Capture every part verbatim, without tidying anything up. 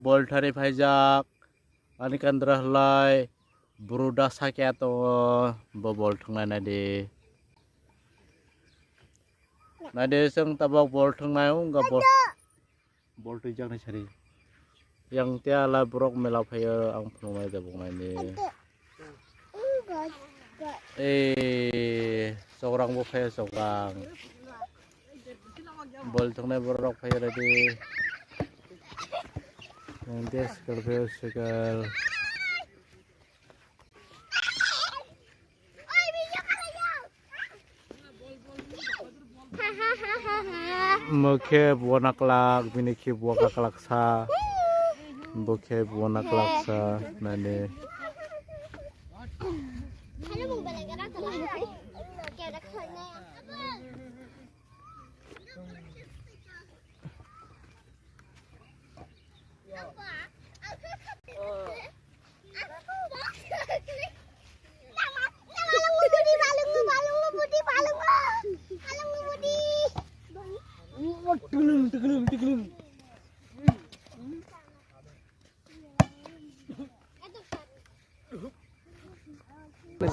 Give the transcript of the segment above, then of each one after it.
Bol thari phaijak, ani kandra halai, bru da sakya tongo, bo bol thwngnai naidi. Naidi, chwng tabok bol thwngnai, wngkha bol, bol twijak ni sari. Yang tia la borok mela phaio, ang phunuknai tabuk naidi. Ei, sokrang bo phaio, sokrang. Bol thwngnai borok phaio ready. Yang dia sekel phaio sekel. Mo khe bo naklak, bini khe bo kaklak sa. Bo khe bo naklak sa, nani.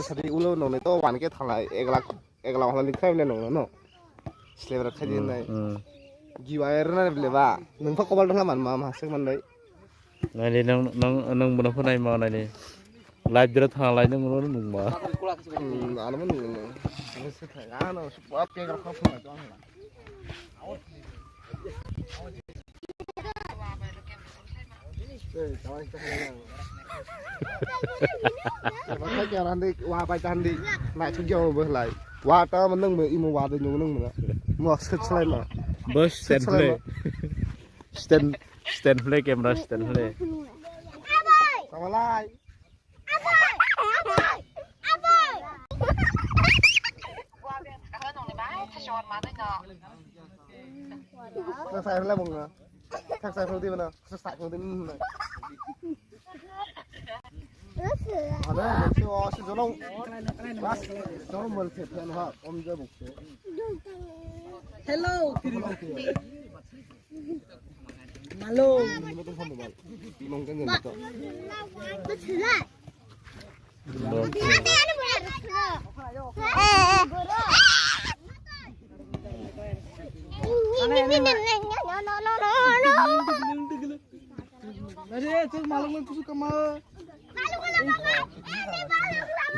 Sadi ulo nongnai to one K thanglai, ek lakh, ek lakh wngkha likha mane nongno no. Slebra khaidi Hmm, nai. Hmm. Giwa erna bile ba. Nung pa kobal dong man ma ma sek man dai. Nai nang nang nang bono phunai ma nai. Live dira thanglai nang bono nung ma. Hmm, ano man nung. Ano se thai. Ano se pa pe ga kha phunai to ano. Wa bai ta handi. Nai chu gyong bo lai. Wa ta man nang mo imo wa de nung nung mo. Mo set slai ma. Bus stand play. Stand, stand play, camera stand play. Samalai. Thak sai phela bung na. Thak sai phela di mana? Thak sai phela di mana? Ada si o si jono. Jono mal se phen ha om je buk se. Hello. Malo.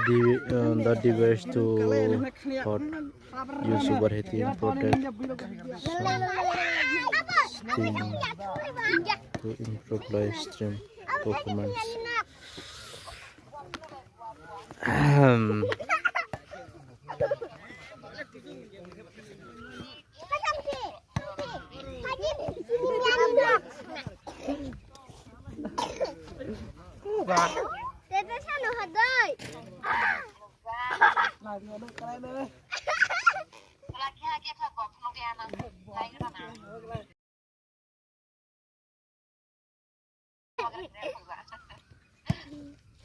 The, uh, the device to hot YouTuber hitting protect stream to improve live stream performance. Ahem.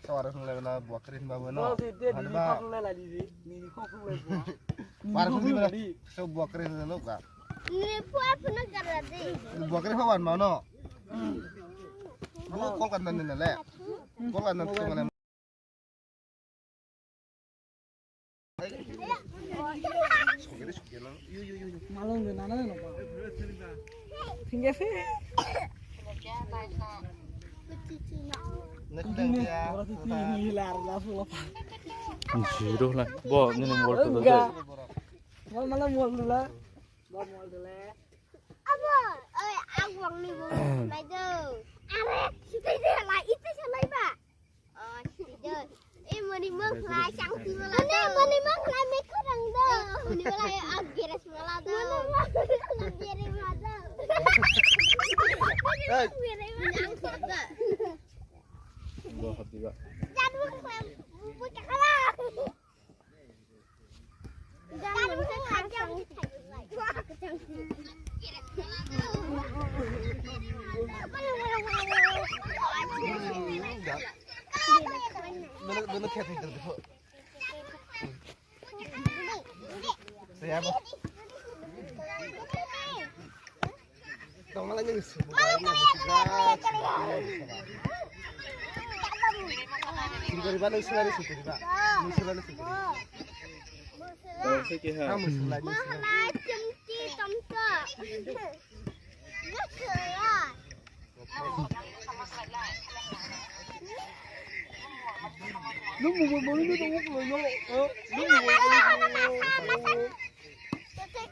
Sawara hwnlai na buakri hwnba bo no. Buakri hwnba. So buakri hwnlai no ka. Ni pua phuna kara de. Buakri hwnba no. Bo kol kan dan le. Kol kan dan. Malung de nana no ba. Tingge se. Next time ya. Ora tu ti ni lar la fu pa. Zero la. Bo ni ni mol to. Mal mala mol la. Ba mol de le. Abo, oi, agwang ni bo. Mai do. Are, sitai de la, ite salai ba. Oh, sitai de. Eh, mani mangkhlai chang ti wala do. Mani mangkhlai me khorang do. Mani wala, eh, ag geres wala do. Mani mangkhlai geres wala do. Hey. Geres wala do. Bo hati ba. Jan mangkhlai bu bu chakala.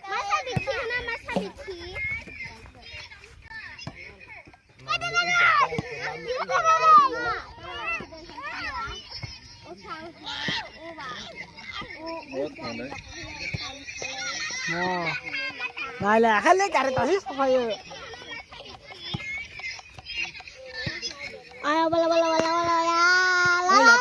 Masa bikhi hana, masa bikhi. Nai le, akhai le, kare tasi sofayo. Ayo, bala, bala, bala, bala, bala.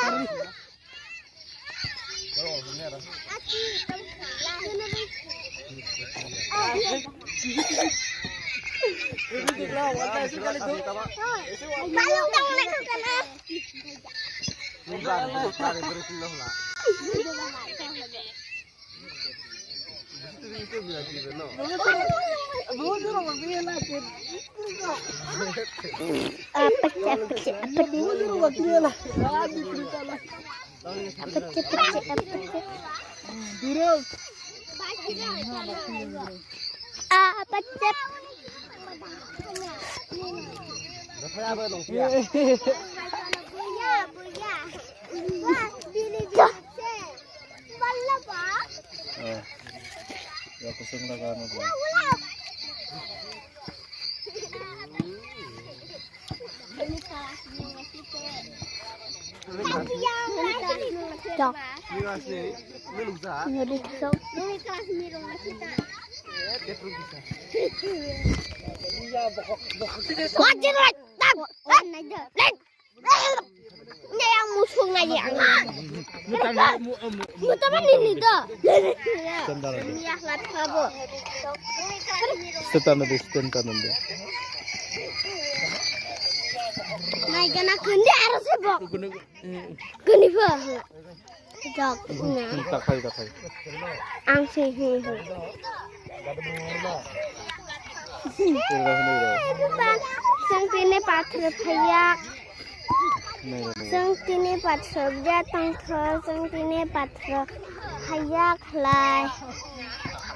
Ini yang musuh lagi ang. Mutama nini to. Ini akhlak kabo. Setan ada, setan ada. Naik kena kendi arus bok. Kendi bok. Jok na. Takai, takai. Ang sing hi hi. Seng tini pathor phayak. Seng tini pathor ja tangtho, seng tini pathor phayak lai.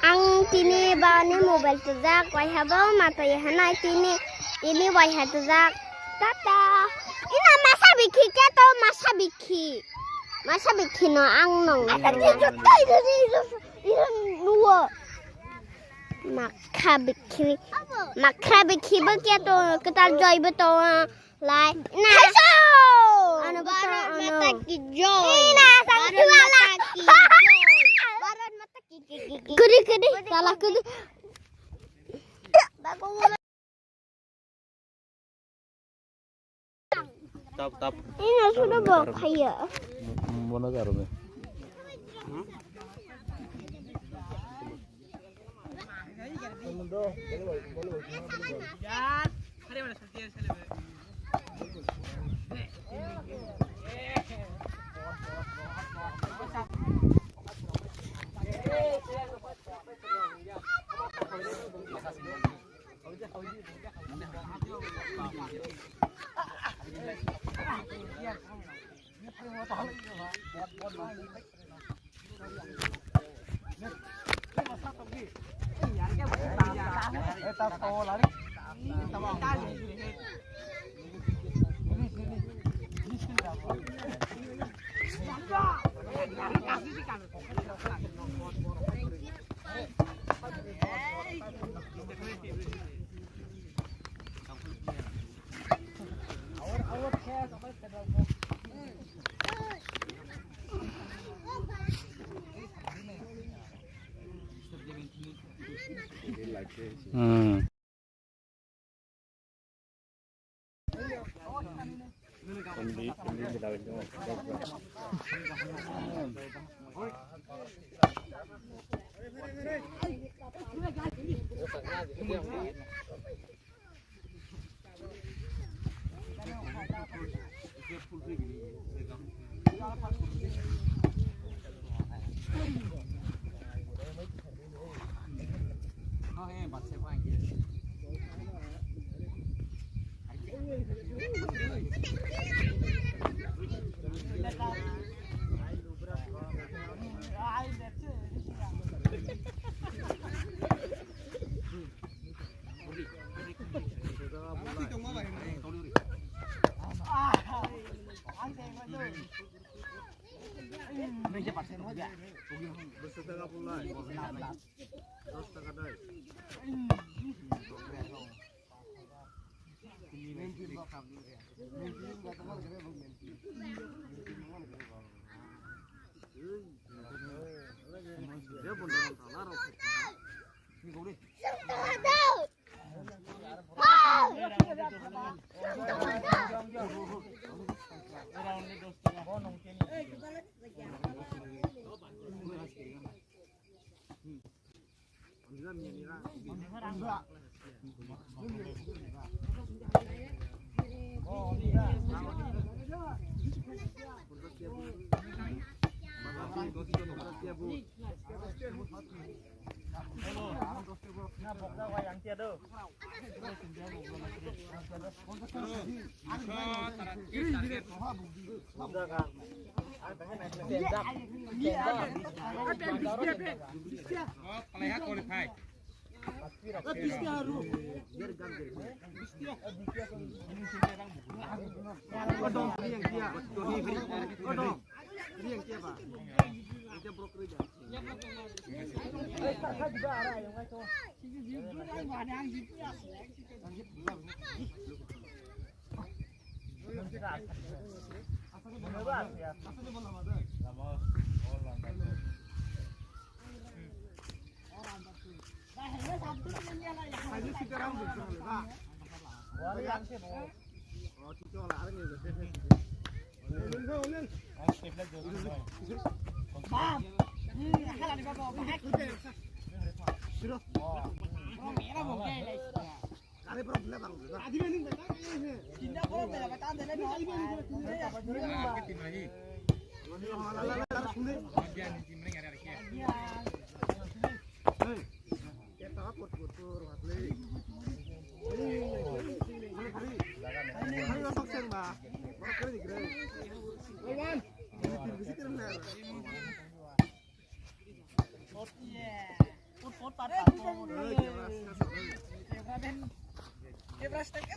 Ang tini bani mobile tujak, waiha bo matai hanai tini, tini waiha tujak. Tata. Ina masa bikhi ke to masa bikhi. Masa bikhi no ang nong. Ata ke jotai dari iro nuwo. Makha bikhi. Makha bikhi bo ke to ketal joi bo to lai. Na. Ano bo to ano. Mata ki joi. Ina sang Bharat Mata ki joi. Bharat Mata ki, ki, ki, ki. Kudi kudi kala kudi. Tap, tap. Ina sudah bok kaya. Mana karena? Hmm.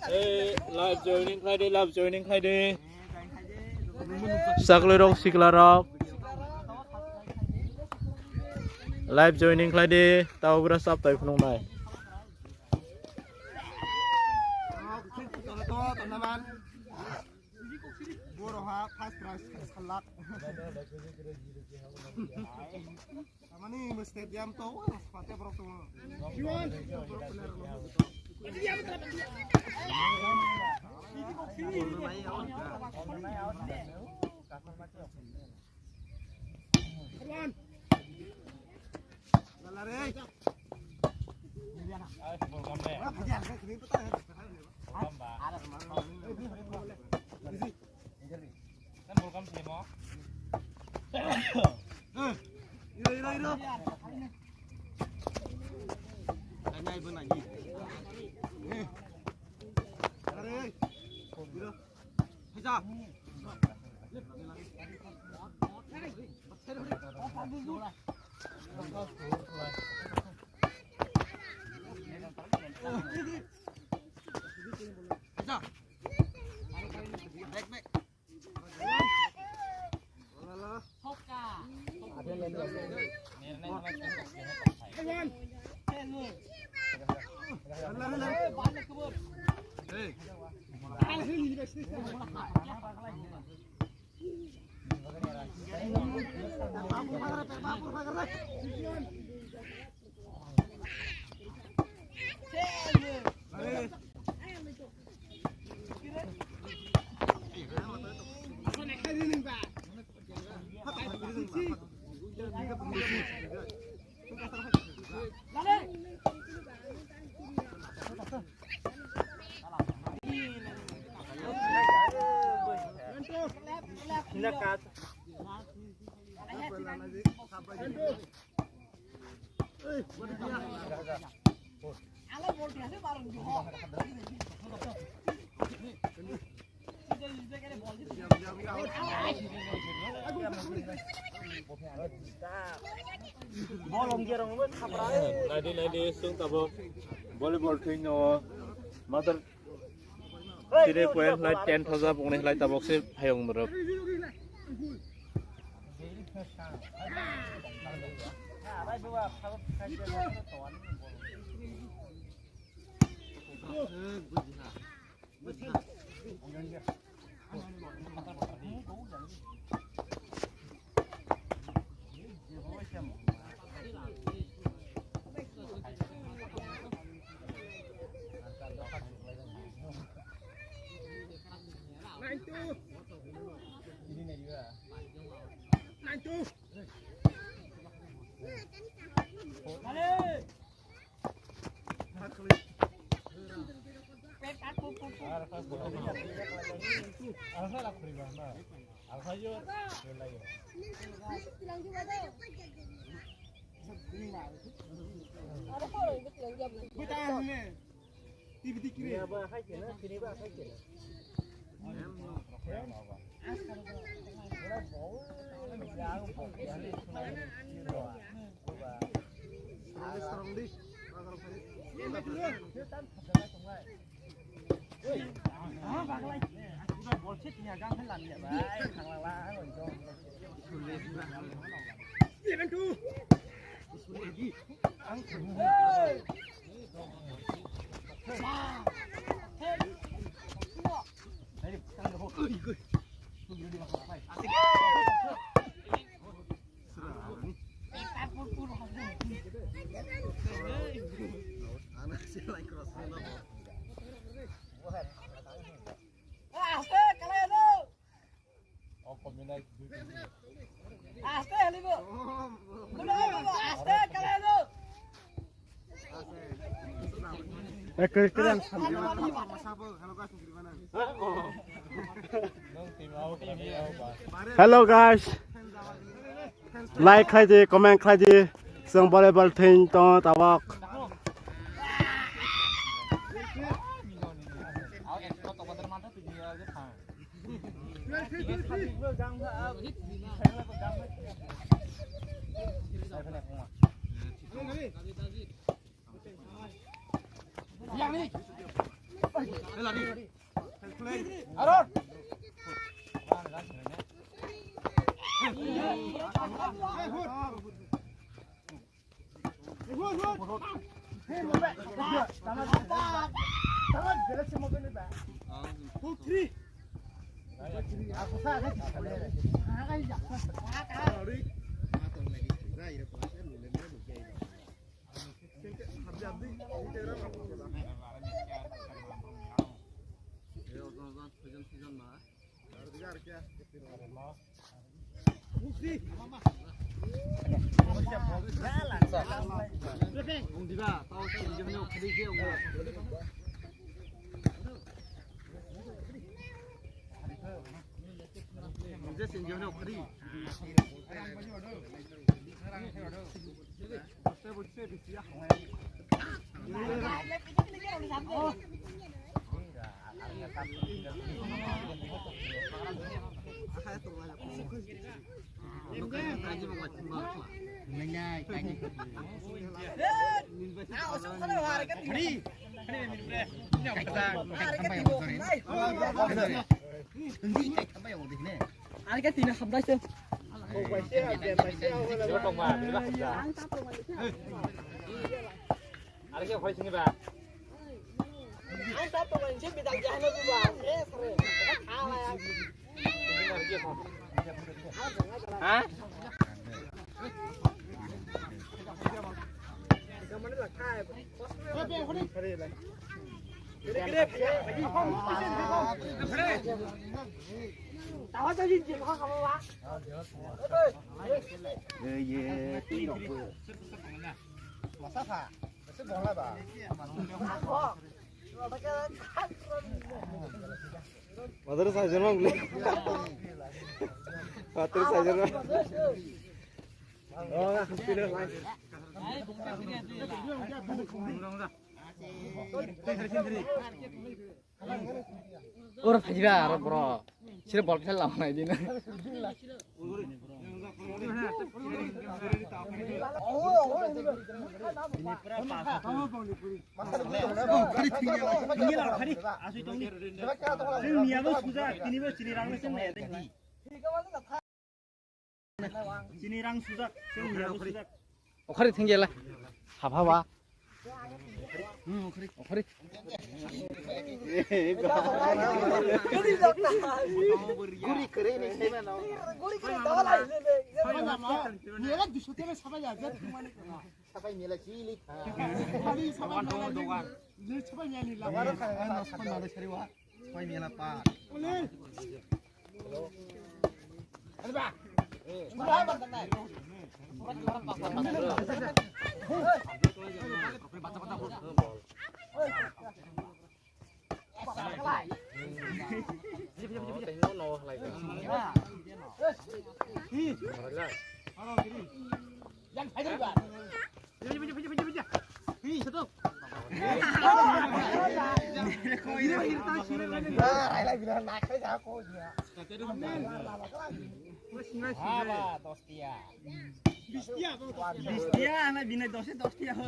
Hey, live joining khlai di, live joining khlai di. Sakli rok, sikla rok. Live joining khlai di, tau bura sap tai phunuk nai. Boro ha first prize salak. Tamani stadium to, pate borok tongo. Naidi, naidi, sung tabuk volleyball thwino mother. Three point lai ten thousand poknai lai tabok se hayung borok. Hello guys. Like khlai di, comment khlai di. Chwng volleyball thwng tongo tabok. Ari ka tina hamdai se. Ari ka hoi sini ba. Ang tap tongmani se bidal jahana tu ba. Eh, sare. Khala ya. Ha? Madrasa hajar mang beli. Madrasa hajar mang. Oh, ya, sini lah. Oro phajiba aro bro. Sira bol khel lam nai dina. Chini rang sujak, chini rang sujak. Okhari thingjala. Haba ba. Hmm, okhari, okhari. Guri kere ni sema no. Sabai mela chili. Sabai mela ni lawa. Sabai mela ni lawa. Sabai mela pa. Bistia, ana bini dose dos tiya ho.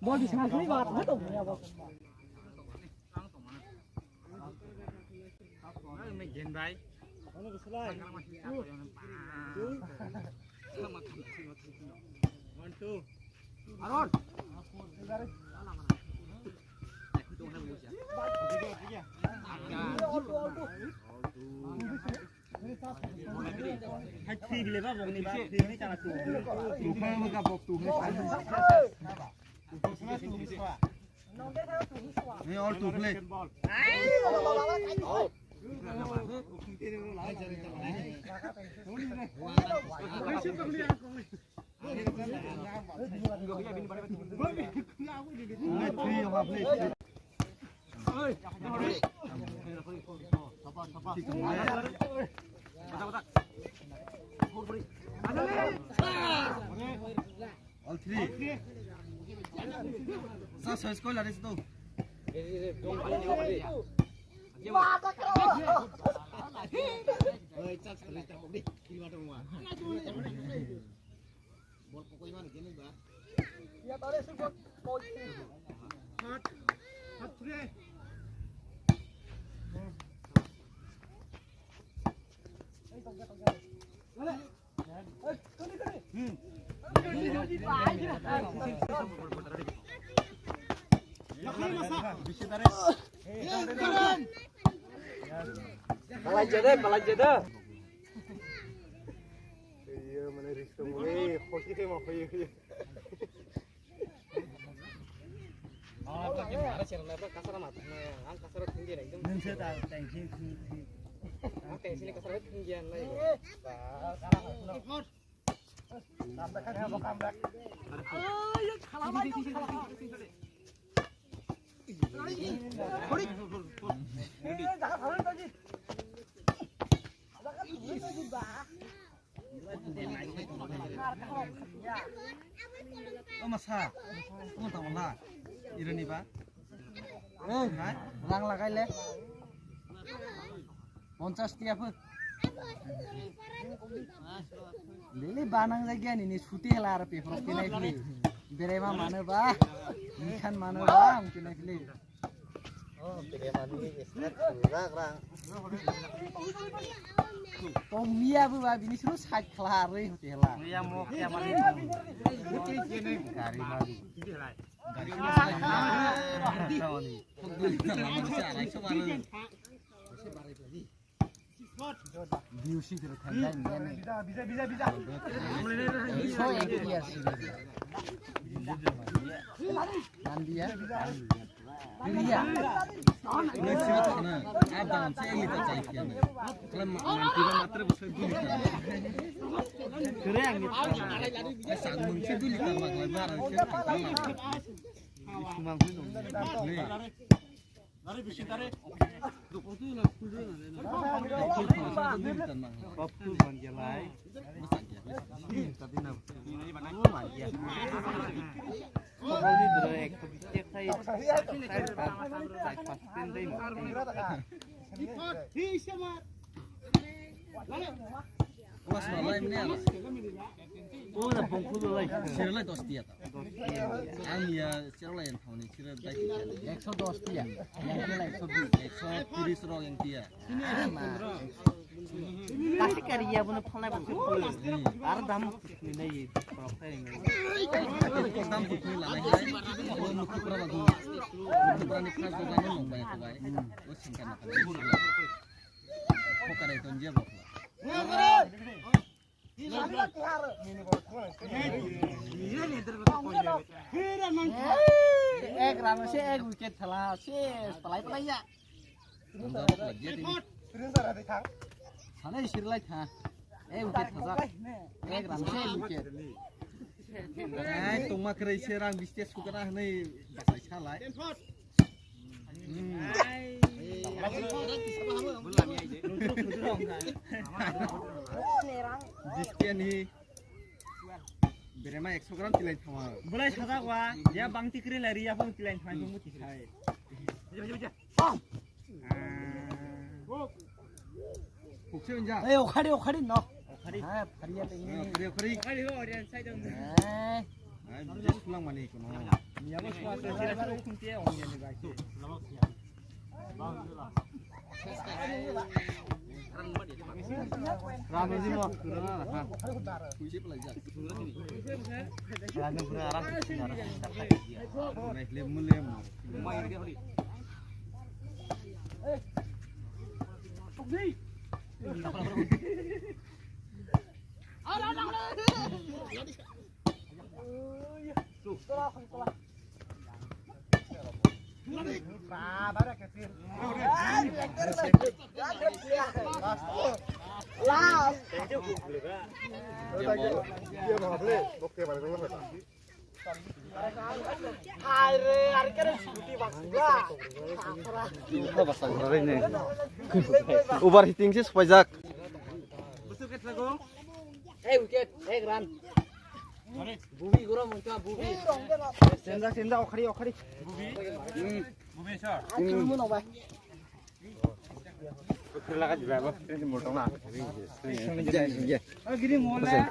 Bol di sana sini banget, betul punya bos. One, two. Aron. Hai, three bile ba, bongni ba, three ni chana tu. Tufang mo ka bok tu. Hey, all two play. All three. Sa, sa, score la, let's go. Bol pokoi mano gini ba. Ya, tare sih, bol. Hat, hat, three. Palai jada, palai jada. Iya, mana risk mulai, hoki tema hoki. Nung se ta tengsi. Ang tengsi ni kasar thung dia nai. O masa, o tamo la, irani ba. Hai? Rang lagai le. Ponchas tiya pho. Lele banang jagya ni, ni suti hela ar pe phro kinai kli. Berema mano ba, nikhan mano ba, ang kinai kli. Tongmiya bo ba bini suru side khla rwi hote hela. Iya mo kya mani. Gari mali. Gari mali. Biusi kiri thanjai mene. Biza, biza, biza, biza. So ek year sini. Nandiya. Biya. Ini sih sana. Ada saya ini tak cai kian. Kalau ma-, nanti matre besar dulu. Keren gitu. Sang mungkin dulu kalau maklum barang sih. Sumang sih dong. Ini. Sirlai dos tiya ta. Ang ya sirlai yang thani sirlai dai. Ekso dos tiya. Yang tiya ekso bis. Ekso tiris rok yang tiya. Kasi kari ya bono phalnai bo. Ar dam ni nai rok thai nai. Dam bukni lanai hai. Mukupra ba dum. Mukupra ni khas dogan no nongbai ko bai. O singkar na. Ko kare ton je bokla. Ek run se ek wicket thala, se palai palai ya. Sanai sirlai tha. Ek wicket thaja. Ek run se ek wicket. Ai, tongma kwrwi se rang bistes sukana hwnwi basai salai. Jistiani berema ekso gram tilai thama. Bulai sajak wa, ya bang tikri lai ri ya phung tilai thama phung muti sai. Hukse unja. Ei, okhari, okhari no. Okhari. Ha, phariya tengni. Okhari, okhari. Okhari ho, orian sai dong. Eh. Ai, just pulang mani kono. Niya bos kuat. Sira sira khunte on jani bai. Rano di mo, rano na ha. Rano pura rano. Naik lem lem. Ubar hitting se supaijak. Hey, wicket, hey, run. Bubi goro mungka, bubi. Senja, senja, okhari, okhari. Bubi. Hmm. Bubi sir. Aku mau nang bai. Kira lagi juga, Bos. Ini motor na. Iya, iya. Oh, gini mau lah.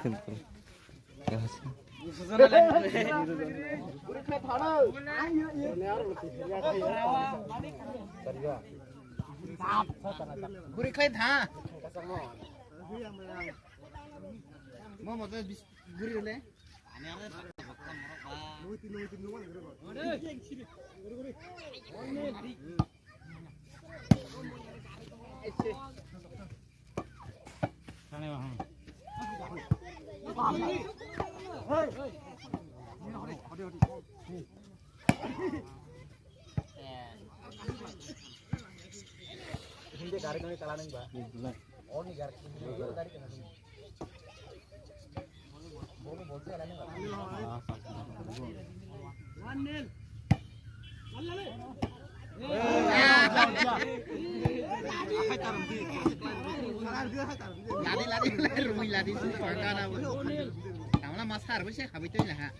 Guri khlai tha. Mo mo to bis guri le. Hindi gari kami talaning ba? Oni gari, gari kami. Ladi, ladi, ladi, rumi ladi, sung pangka na. Tamla masar, bisa habis tu lah.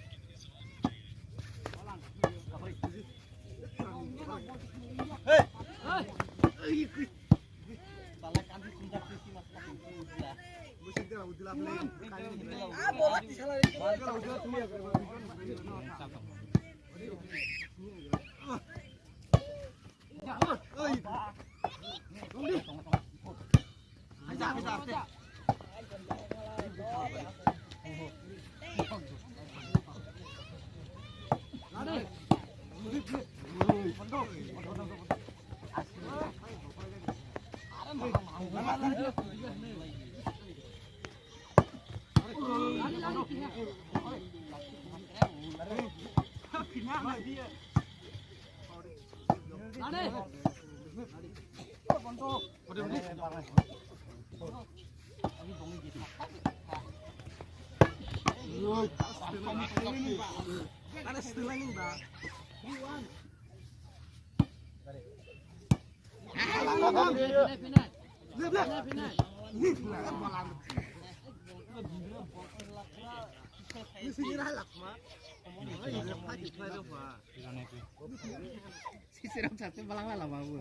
Sisirok sate balang lala babu.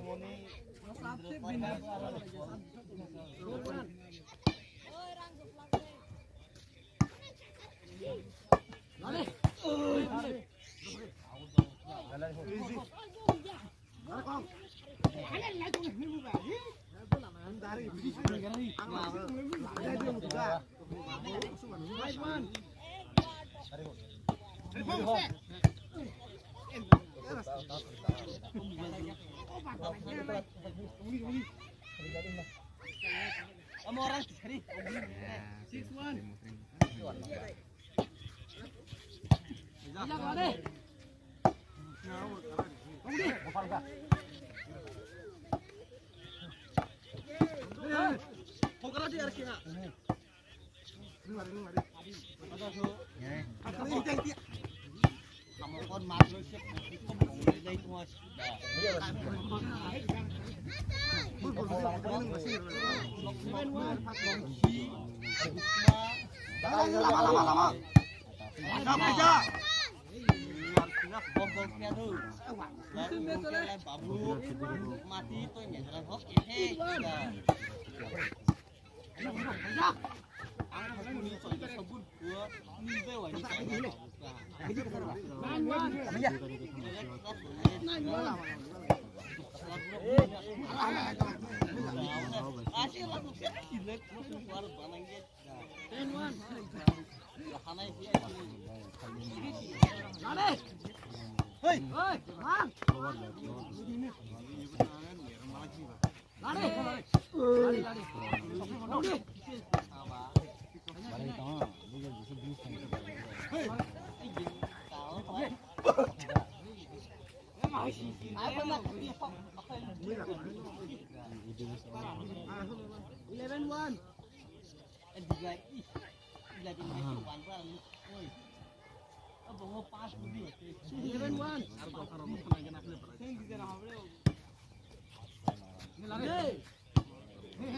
Six one. Eleven one.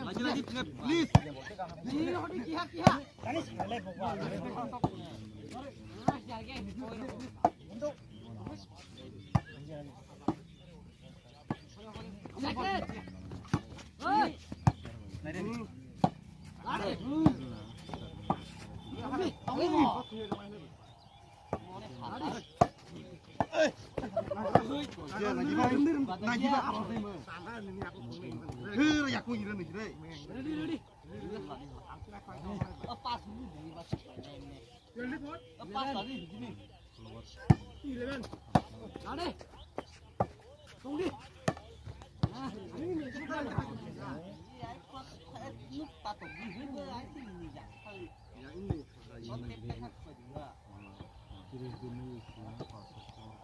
Lagi, lagi, please.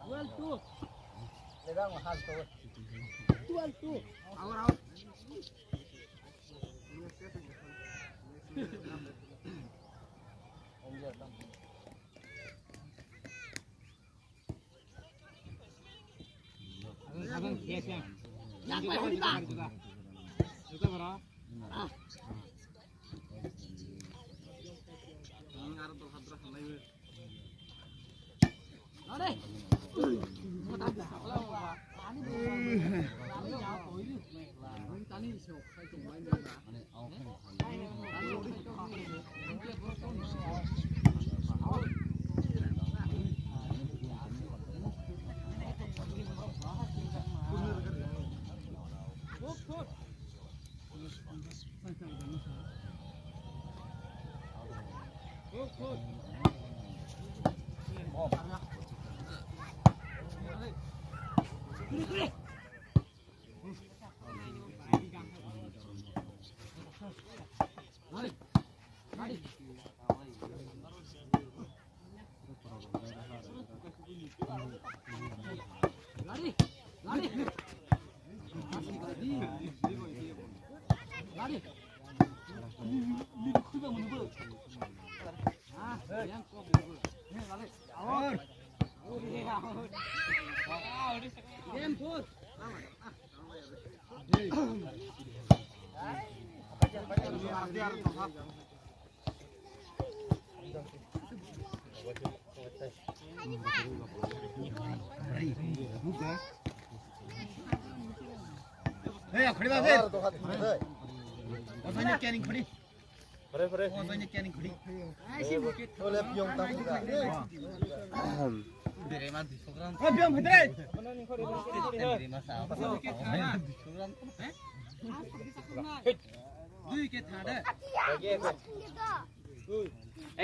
Well, two. Twelve two. Ek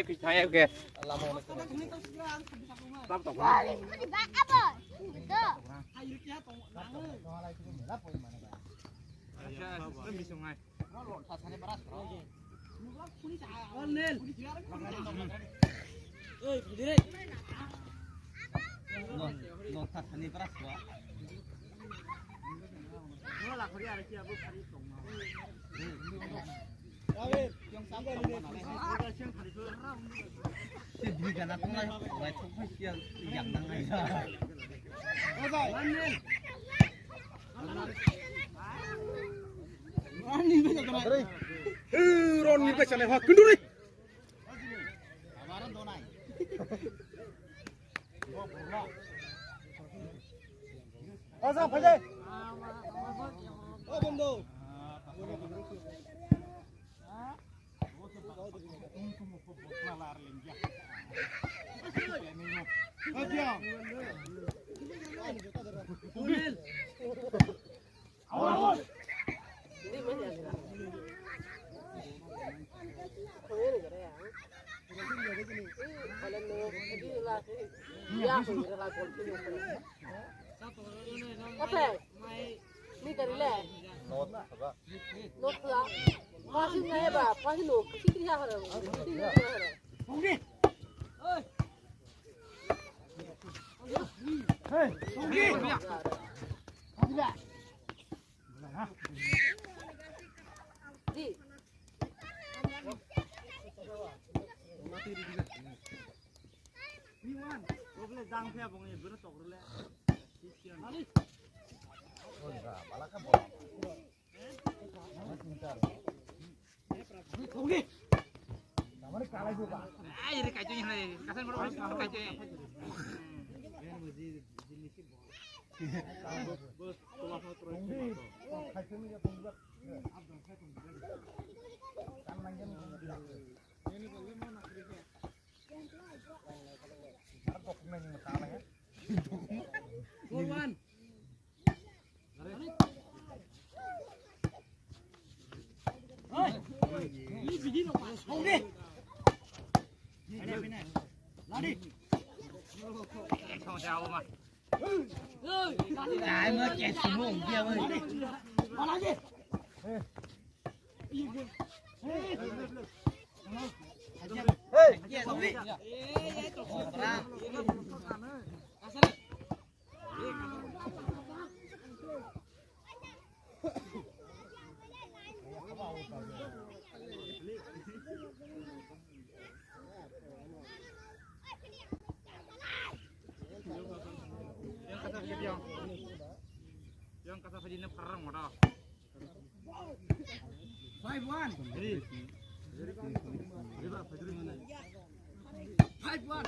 kis thang ek ke. Tap tok. Acha, tumi sungai. Lo, lo, thani paras ko. Te bini gana tongnai, bai thok bai siya yang nang nai. Ron ni bai sanai ha kundu ni. Asa, phai de. O bondo. Oke. Ni tadi le. Not, apa? Not lah. Pasi ngai ba, pasi no. Kiri ha hara. Kiri ha hara. Hey. Di. Ai, re, kaitu yang lain. Kasan baru harus kaitu. Four one. Yang kata tadi ini perang, wadah. Five one. Five one.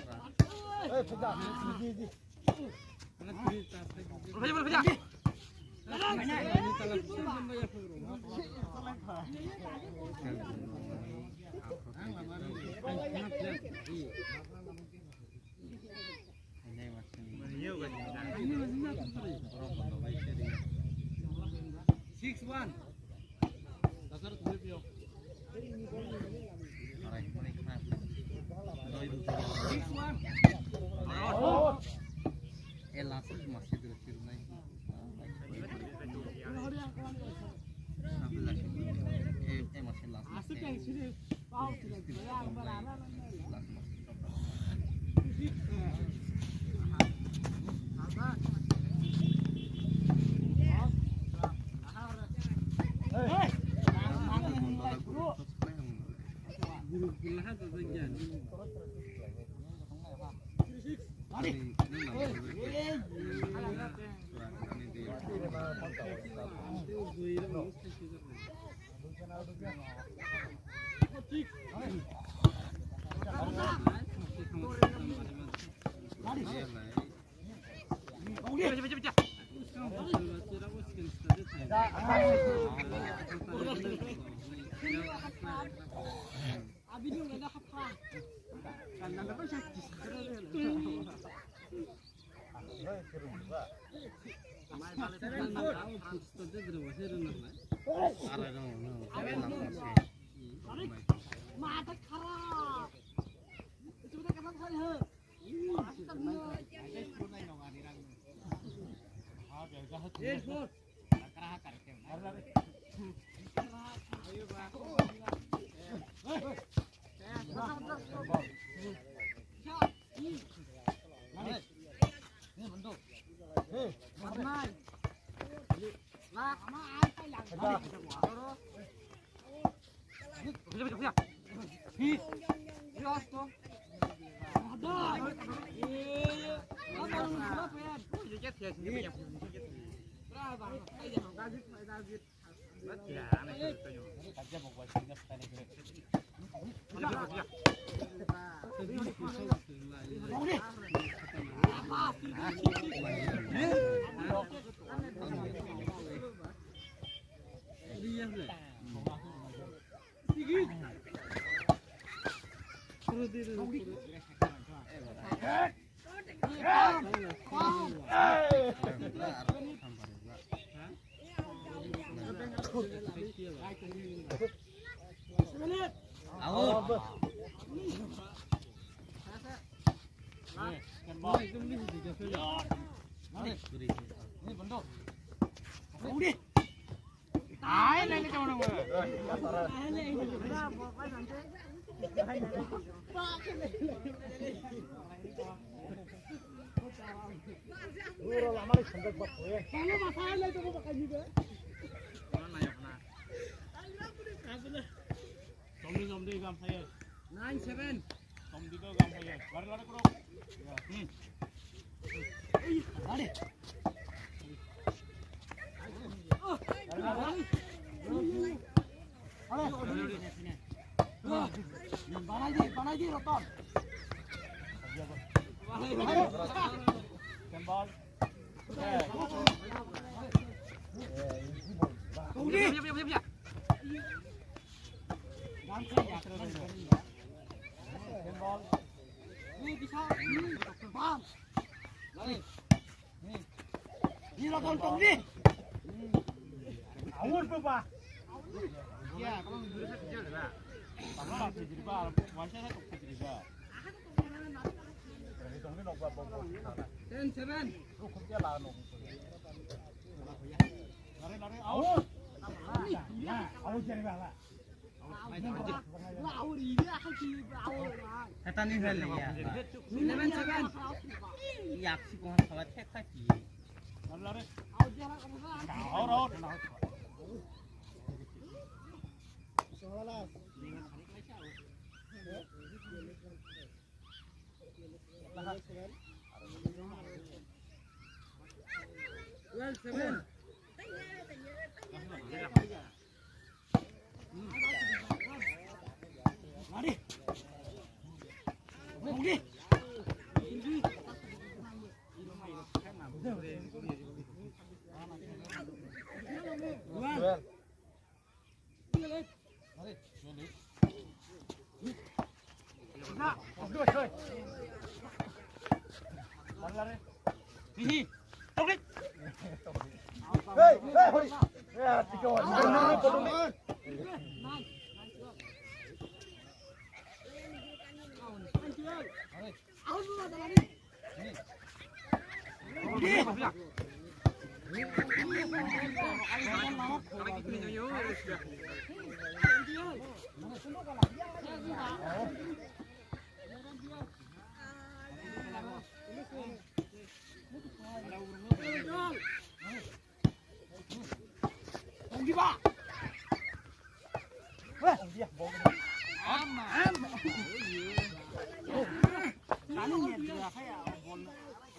Six one. Six one. Nine seven. Banai di, banai di, Roton. Ten seven. Hetani hal ya. Eleven seven. Yak si kuhan khawa thek kha ki. Twelve seven.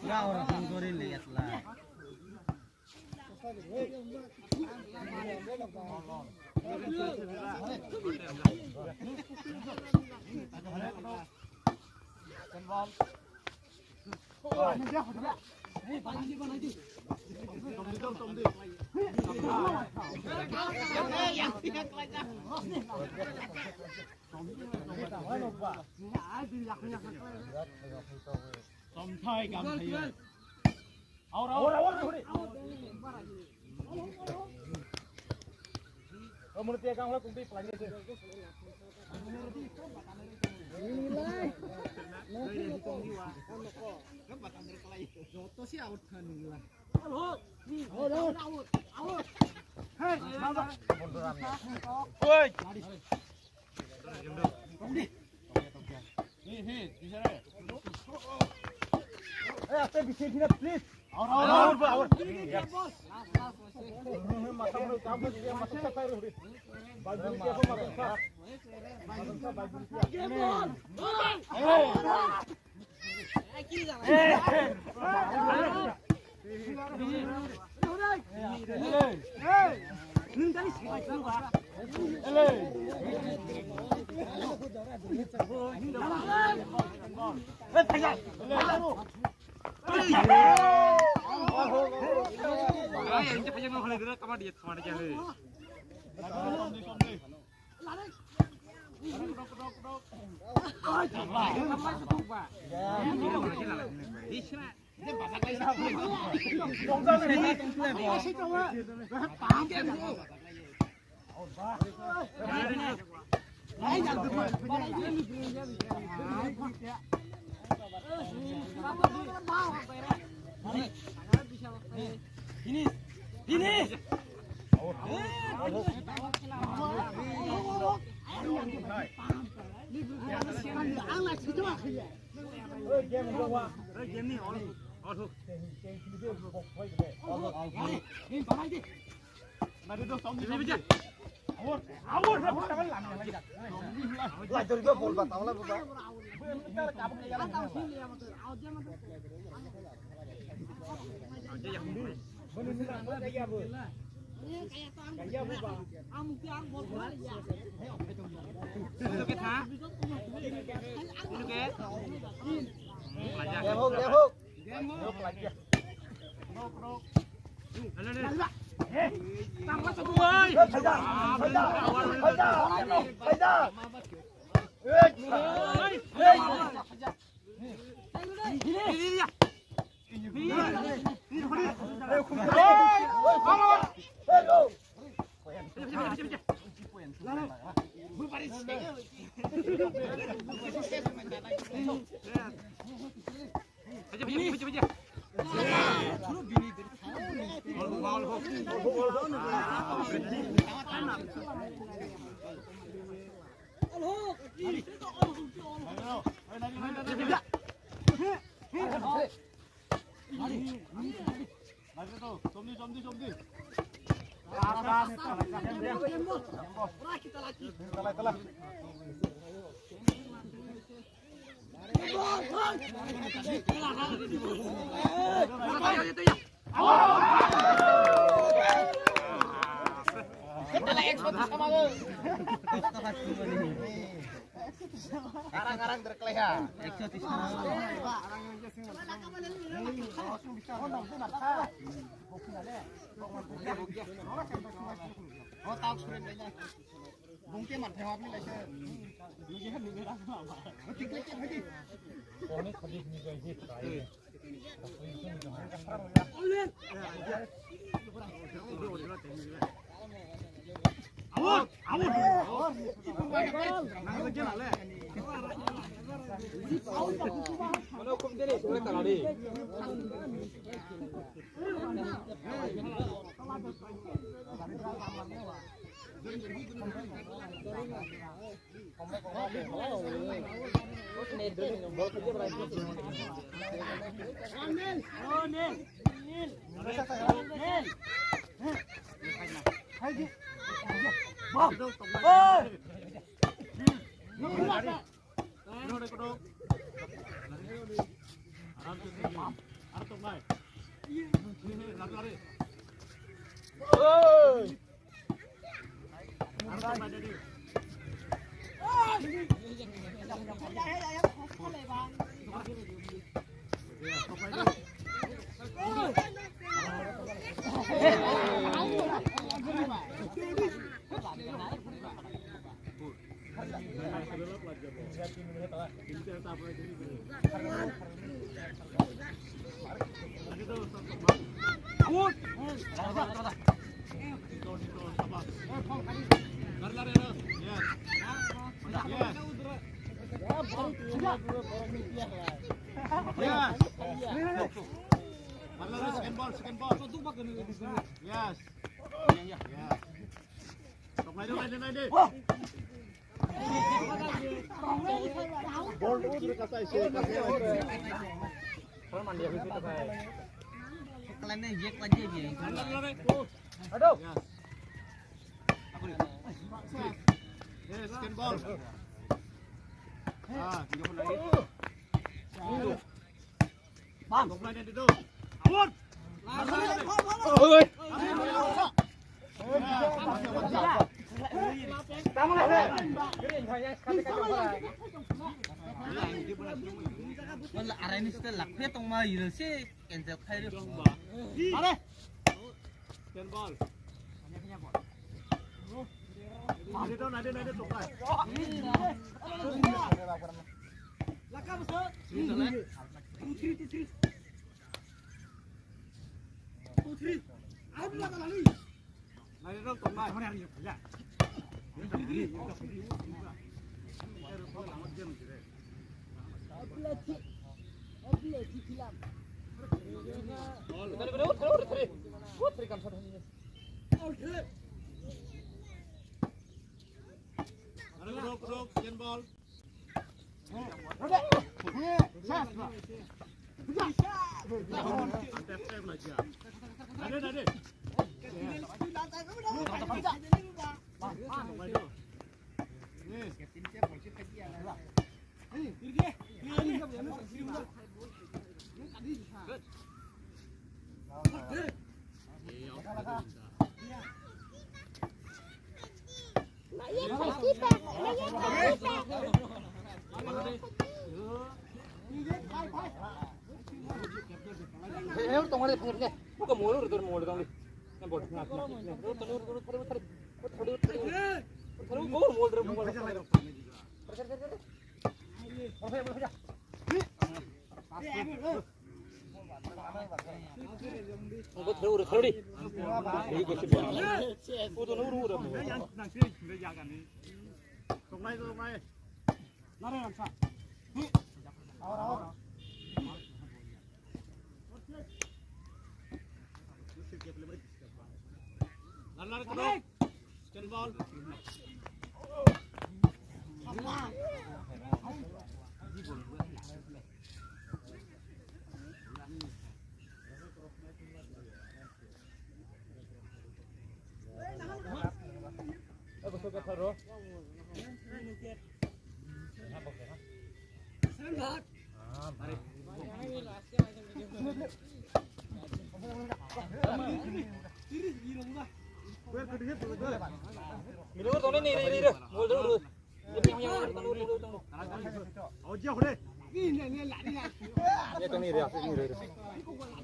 Ya, orang sendiri lihatlah. Tomthai gamthai. Aur, aur, aur, aur. Kamu nanti akan orang kumpi pelan aja. Joto si out kan nila. Out, out, out. Hey, oi. Hey, hey, hey, hey, please. Out, out, out, out. Finish! Finish! Arang-arang terkelai ha. Oh, tahu sudah ini. Bungke mat thewap ni laisa. Nige nige rak ma ba. Tik tik tik. Koni khadi ni jai jai try. Out! Out! Mana hukum dia ni? Sebenarnya tak lari. Yes. Second ball, second ball. Yes. Yes. Yes. Yes, second ball. Ah. Out. Wala arai ni sita lakhe tongma yelo se cancel khai ro. Are. Ten ball. Nade to, nade, nade, tokai. Lakam sa. Two three, two three. Two three. Out laka lali. Nade to, tokai.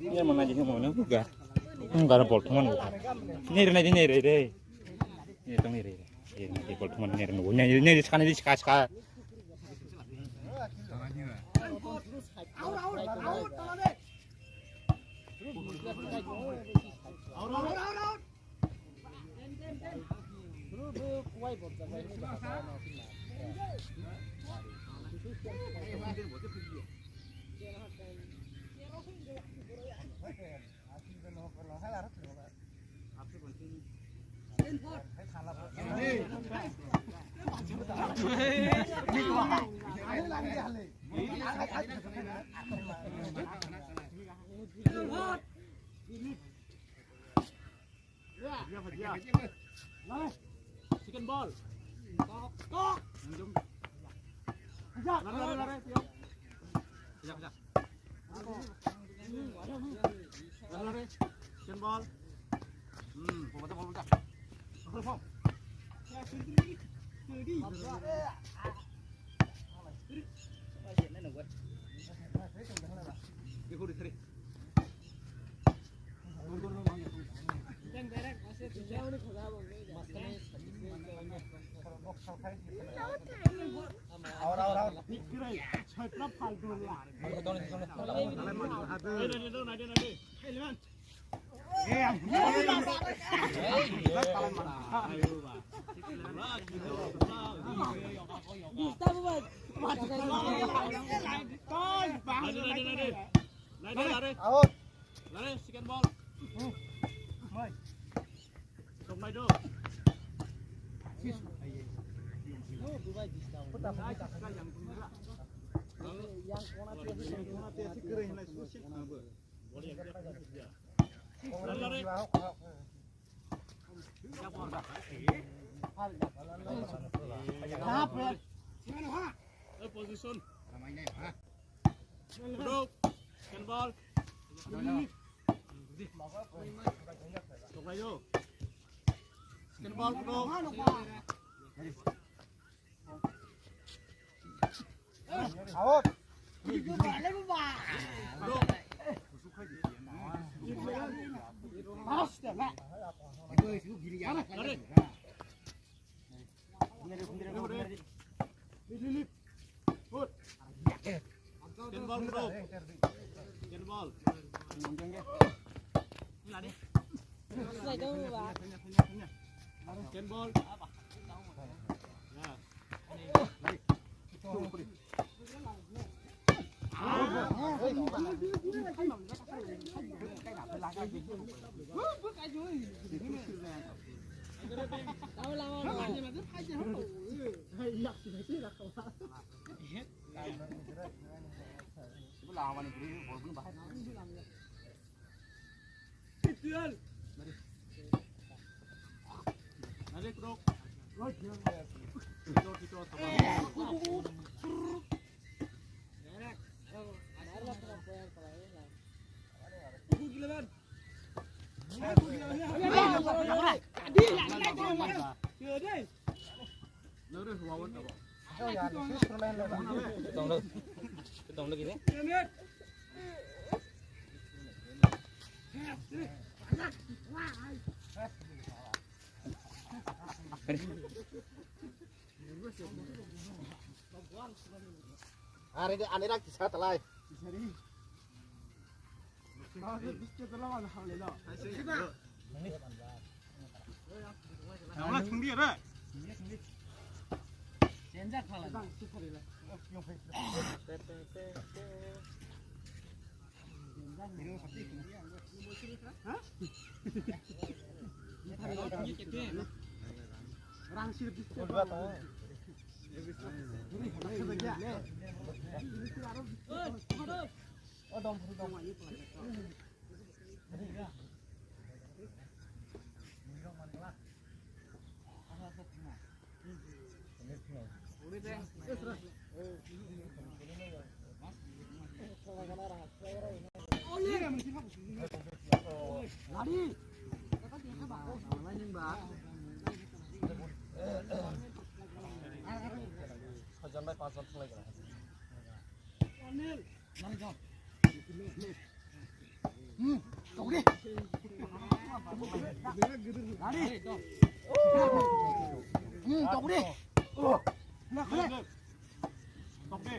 Ini mana jadi mana juga. Enggak ada bol teman bukan. Ini Rena ini Rena. Ini tong ini Rena. Ini bol teman ini Rena. Ini ini sekarang ini sekarang sekarang. Second ball. Lari, lari, lari, Tio. Kejap, kejap. Lari, lari. Second ball. Hmm, ball, ball, ball. Ball, ball. Ikut di sini. Lari, lari. Out. Lari, second ball. Mai. Sok mai do. Lari, lari. Position. Bro, handball. Toknayo. Handball, bro. Out. Bro. Are. Lip, lip, lip. Good. Ten ball, bro. Ten ball. Ten ball. Ya. Are de, ane rak kisa talai. Wala thungdi re. Rang sir. Soijon bai panchjon thanglaikha. Hmm, tokdi. Lari. Hmm, tokdi. Oh, na khale. Tokdi.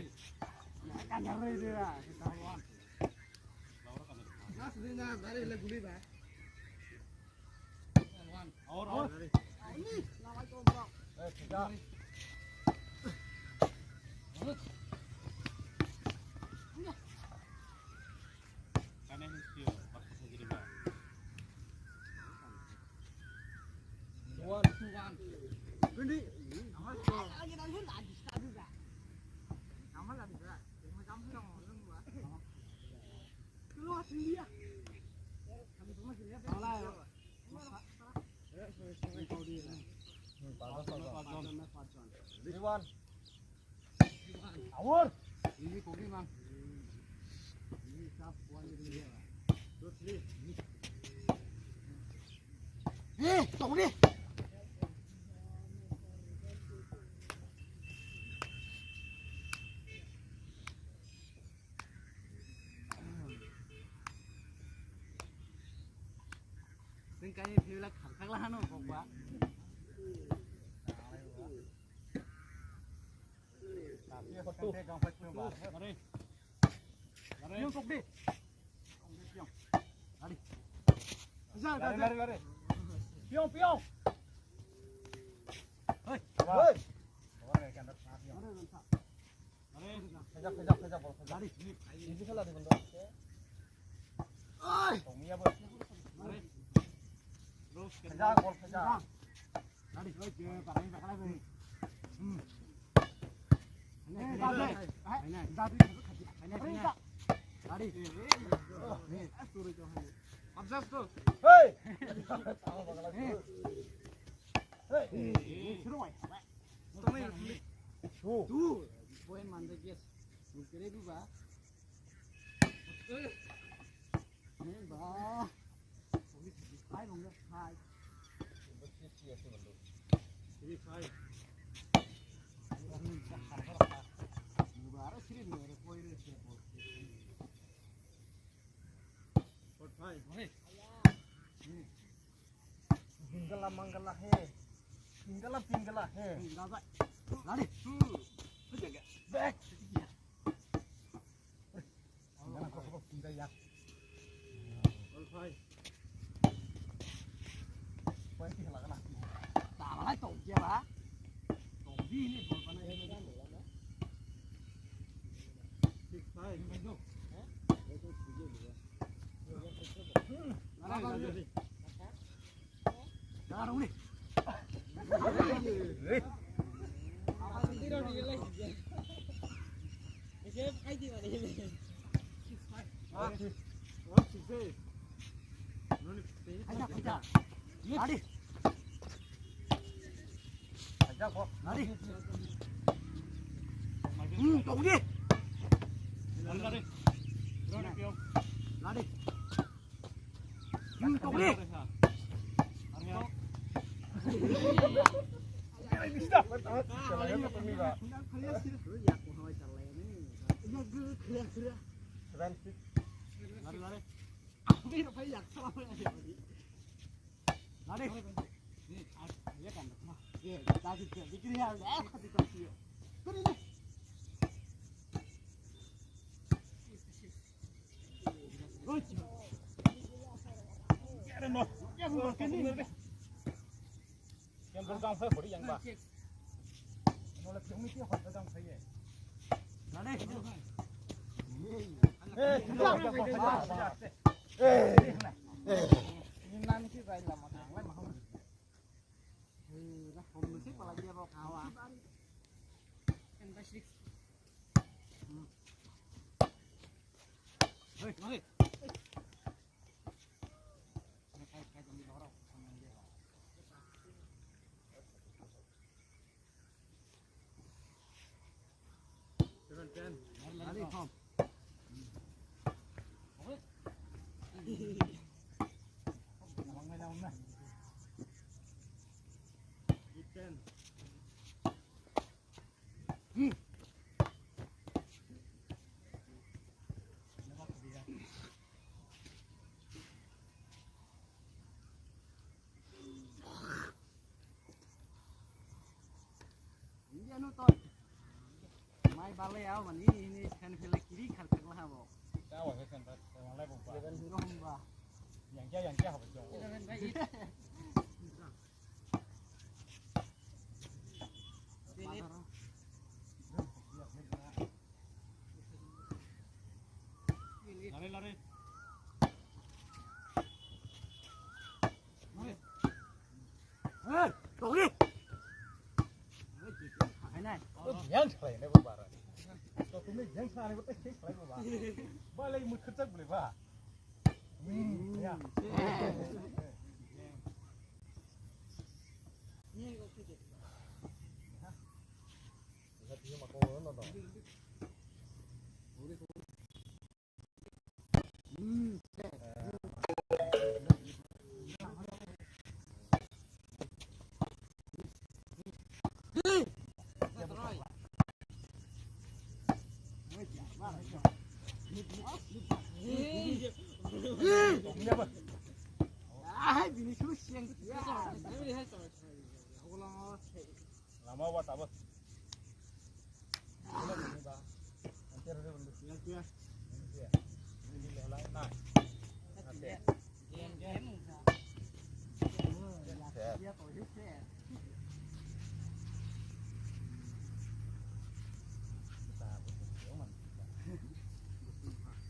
Awor. Eh, tong di. Nung kani thewla kharkhak la hano kokba. Lari. Lari. Piong kok di. Lari. Lari, lari, lari. Piong, piong. Hei. Hei. Lari. Phaijak, phaijak, phaijak, bol phaijak. Lari. Ini khala di bendo. Oi. Tongya bo. Lari. Phaijak, bol phaijak. Lari. Oi, je, pakai, pakai, pakai. Hmm. Pingala mangala he. Pingala pingala he. Lari. Back. Pingala kok kok pingga ya. Point khe lagana. Tala tong kya ba? Tong di ni bol bana. Six five. Hmm. Lari, lari, lari. Lari, lari. Lari. Hmm, tong di. Lari. Hmm, tong di. Mai balai au mani ini sen phela kiri khar khar lah bo. Tawa ke sen bat, tawa lai bo ba. Hero hum ba. Yang kya, yang kya haba jo. Lari, lari. Lari. Hei, tong di. Yang khlai ne bo bara. To tumi yang khlai ne bo tei khlai bo ba. Ba lai mui khirchak bole ba. Hmm, ya. Lama wa tabuk.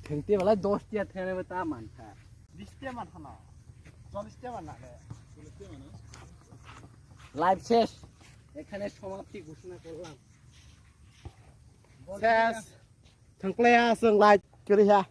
Thengte belai dos tiya thengna ta mankha. Bis tiya mankha na. Chollis tiya man na le. Live শেষ। এখানে সমাপ্তি ঘোষণা করলাম। শেষ। Thangklaya, chwng live kwrwi ha.